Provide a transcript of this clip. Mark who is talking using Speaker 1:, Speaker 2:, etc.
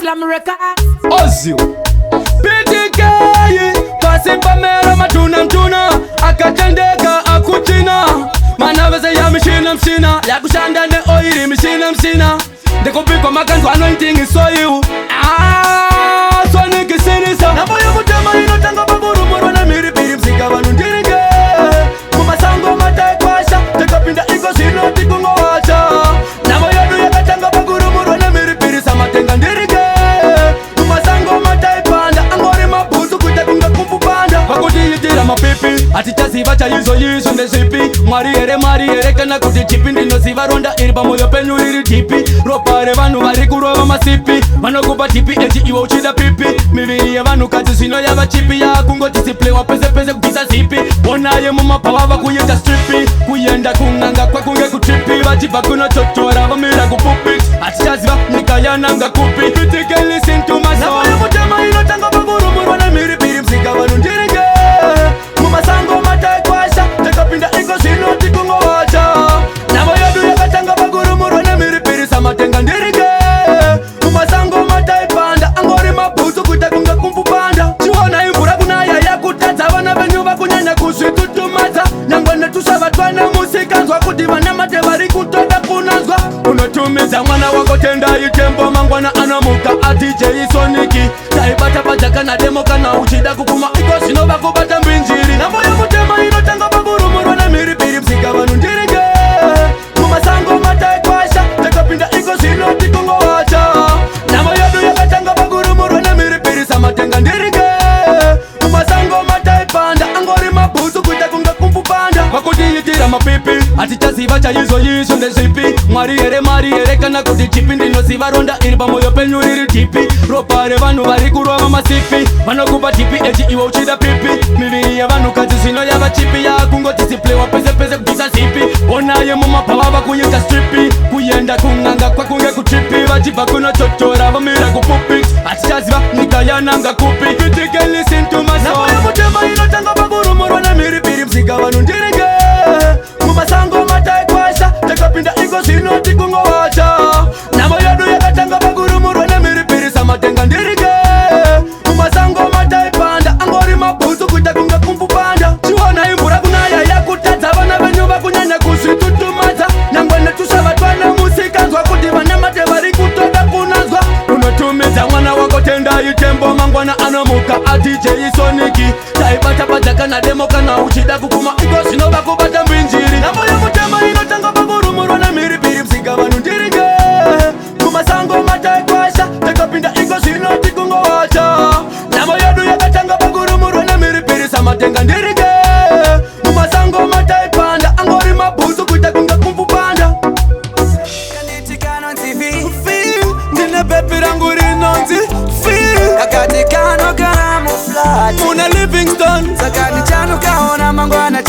Speaker 1: Slam Records.
Speaker 2: Ozil PTK pasipamera matuna mtuna akatendeka akuchina manavese ya mishina mshina yakushanda neoiri mishina mshina ndikupikwa makanzwa anointing isoiu ah, sonikisinisa nabo yekutema inotanga pakurumurwa nemhiripiri msika vanhu ndirike mumasango mataikwasha tikapinda iko zvino tikungowacha navo yedu yakatanga pakurumurwa nemhiripiri samatenga ndirike mumasango mataipanda angori mabhutsu kuita kunge kumfupanda vakutiitira mapipi hatichaziva chaizvo izvo ndezvipi Mwari here mari here kana kuti chipi ndinoziva ronda iri pamwoyo penyu riri deep ropa revanhu vari kurova masipi vanokupa tipi echi iwe uchida pipi miviri yevanhukadzi zvino yava cheap yakungodisiplewa pese pese kubvisa zipi onaye mumabhava vakuita strip kuenda kun'anga kwakunge kutrip vachibva kunototora vamira kupulpit hatichaziva nyika yananga kupi PTK listen to my song yekutema inotanga pakurumurwa nemhiripiri msika vanhu ndirike mumasango mataikwasha takapinda iko zvino tikungowacha navo yedu yakatanga pakurumurwa nemhiripiri samatenga ndirike mumasango mataipanda angori mabhutsu kuita kunge kumfupanda chiona imvura kunaya yakutadza vana venyu vakunyanya kuzvitutumadza nyangwe netushavatwana musikanzwa kuti vanamate vari kutoda kunanzwa unotumidza mwana wako tendai tembo mangwana anomuka aDJ Sonic taibata badza kana demo kana uchida kukuma iko zvino vakubata mbinjiri nhambo yekutema inotanga pakurumurwa nemhiripiri msika vanhu ndirike mumasango mataikwasha takapinda iko zvino tikungowacha nhambo yedu yakatanga pakurumurwa nemhiripiri samatenga ndirike mumasango mataipanda angori mabhutsu kuita kunge kumfupanda vakutiitira mapipi hatichaziva chaizvo izvo ndezvipi Mwari here mari here kana kuti chipi ndinoziva ronda iri pamwoyo penyu riri deep ropa revanhu vari kurova masipi vanokupa tipi echi iwe uchida pipi miviri yevanhukadzi zvino yava cheap yakungodisiplewa pese pese kubvisa zipi onaye mumabhava vakuita strip kuenda kun'anga kwakunge kutrip vachibva kunototora vamira kupulpit hatichaziva nyika yananga kupi PTK listen to my song yekutema inotanga pakurumurwa nemhiripiri msika vanhu ndirike mumasango mataikwasha takapinda iko zvino tikungowacha nhambo yedu yakatanga pakurumurwa nemhiripiri samatenga ndirike mumasango mataipanda angori mabhutsu kuita kunge kumfupanda chiona imvura kunaya yakutadza vana venyu vakunyanya kuzvitutumadza nyangwe netushavatwana musikanzwa kuti vanamate vari kutoda kunanzwa unotumidza mwana wako tendai tembo mangwana anomuka aDJ Sonic taibata badza kana demo kana uchida kukuma iko zvino vakubata mbinjiri nhambo yekutema inotanga pakurumurwa nemhiripiri msika vanhu ndirike mumasango mataikwasha takapinda iko zvino tikungowacha nhambo yedu yakatanga pakurumurwa nemhiripiri samatenga ndirike mumasango mataipanda angori mabhutsu kuita kunge kumfupanda
Speaker 3: Kanditi kanonzi V.
Speaker 2: Ndine baby rangu rinonzi V.
Speaker 3: Kakati kanogara muflat.
Speaker 2: Muna Livingston.
Speaker 3: Saka ndichanukaona mangwana.